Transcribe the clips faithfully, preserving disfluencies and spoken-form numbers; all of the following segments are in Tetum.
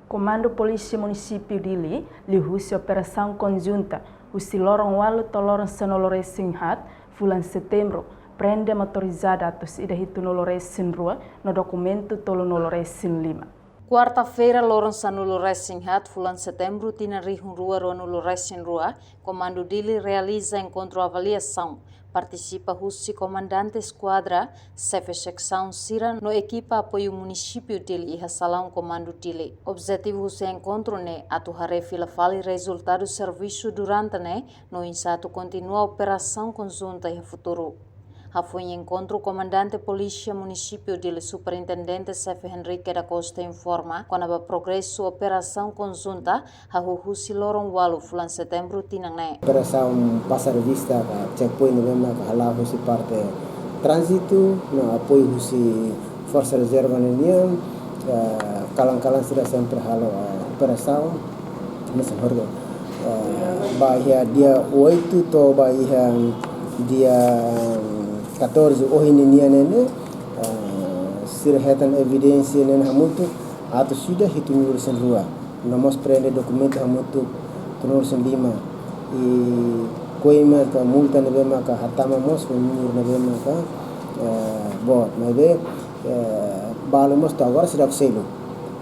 Komandu Polísia Munisípiu Dili liuhusi operasaun konjunta husi loron ualu to'o loron sanulu-resin-haat fulan Setembru, prende motorizada atus ida hitunulu-resin-rua no dokumentu tolunulu-resin-lima. Kuarta-feira, loron sanulu-resin-haat fulan Setembru tinan rihun rua ruanulu-resin-rua, Komandu Dili realiza enkontru avaliasaun. Partisipa husi komandante eskuadra, xefe seksaun sira no ekipa apoiu munisípiu Dili iha salaun Komandu Dili. Objetivu husi enkontru ne'e atu haree fila fali rezultadu servisu durante ne'e no oinsá atu kontinua operasaun konjunta iha futuru. Hafoin enkontru, Komandante Polísia Munisípiu Dili, Superintendente Xefe Henrique da Costa informa kona-ba progresu operasaun konjunta hahú husi loron ualu fulan Setembru tinan ne'e. Operasaun pasa revista ka checkpoint ne'ebé maka hala'o husi parte tránzitu no apoiu husi Forsa Rezerva ne'e nian, eh, kalan-kalan sira sempre halo, eh, operasaun. Mas horga, eh, ba iha dia oito to'o ba iha dia catorze ohin nian ne'e, eh, sira hetan evidénsia ne'e hamutuk atus ida hitunulu-resin-rua. No mós prende dokumentu hamutuk tolunulu-resin-lima. I koima ka multa ne'ebé maka hatama mós, koima ne'ebé maka, eh, boot. Maibé, eh, balu mós to'o agora seidauk selu.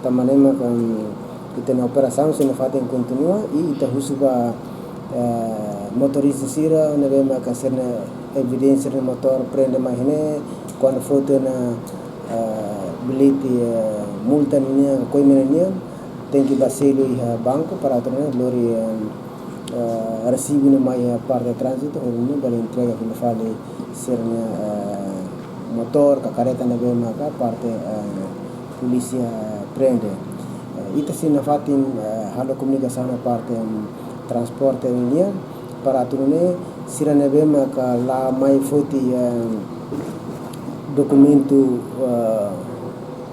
Tanba ne'e maka, mm, ita-nia operasaun sei nafatin kontinua i ita husu ba, eh, motorista sira ne'ebé maka sira-nia evidénsia nia motór prende mai iha ne'e, kuandu foto na, eh, bilhete, eh, multa nian, koima nian, tenke ba selu iha banku para atu nune'e lori, eh, eh, resibu ne'e mai iha parte tránzitu, hodi nune'e bele entrega fila fali sira-nia, eh, motór ka kareta ne'ebé maka parte, eh, polísia prende. Eh, ita sei nafatin, eh, halo komunikasaun ho parte, em, transporte nian, para atu nune'e sira ne'ebé maka la mai foti, eh, dokumentu, eh,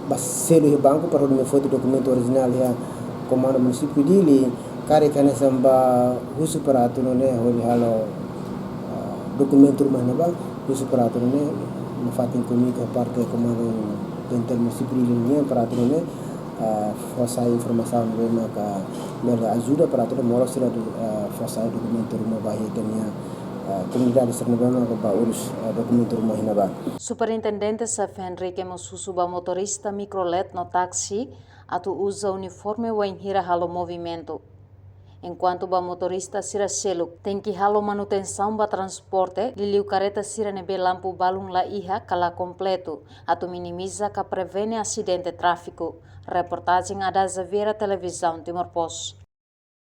ba selu iha banku para hodi mai foti dokumentu orijinál iha Komandu Munisípiu Dili, karik hanesan ba husu para atu nune'e hodi halo, eh, dokumentu ruma iha ne'ebá, husu para atu nune'e nafatin komunika ho parte Komandu P N T L Munisípiu Dili nian para atu nune'e, eh, fó sai informasaun ne'ebé maka bele ajuda para atu nune'e moras sira, eh, fó sai dokumentu ruma ba iha ita-nia, eh, komunidade sira ne'ebé maka ba urus, eh, dokumentu ruma iha ne'ebá. Superintendente Xefe Henrique mós husu ba motorista mikrolet no táksi atu uza uniforme wainhira halo movimentu. Enkuantu ba motorista sira seluk, tenke halo manutensaun ba transporte, liuliu kareta sira ne'ebé lampu balun la iha ka la kompletu, atu minimiza ka prevene asidente tráfiku. Reportajen Adaza Vieira, Televizaun Timor Post.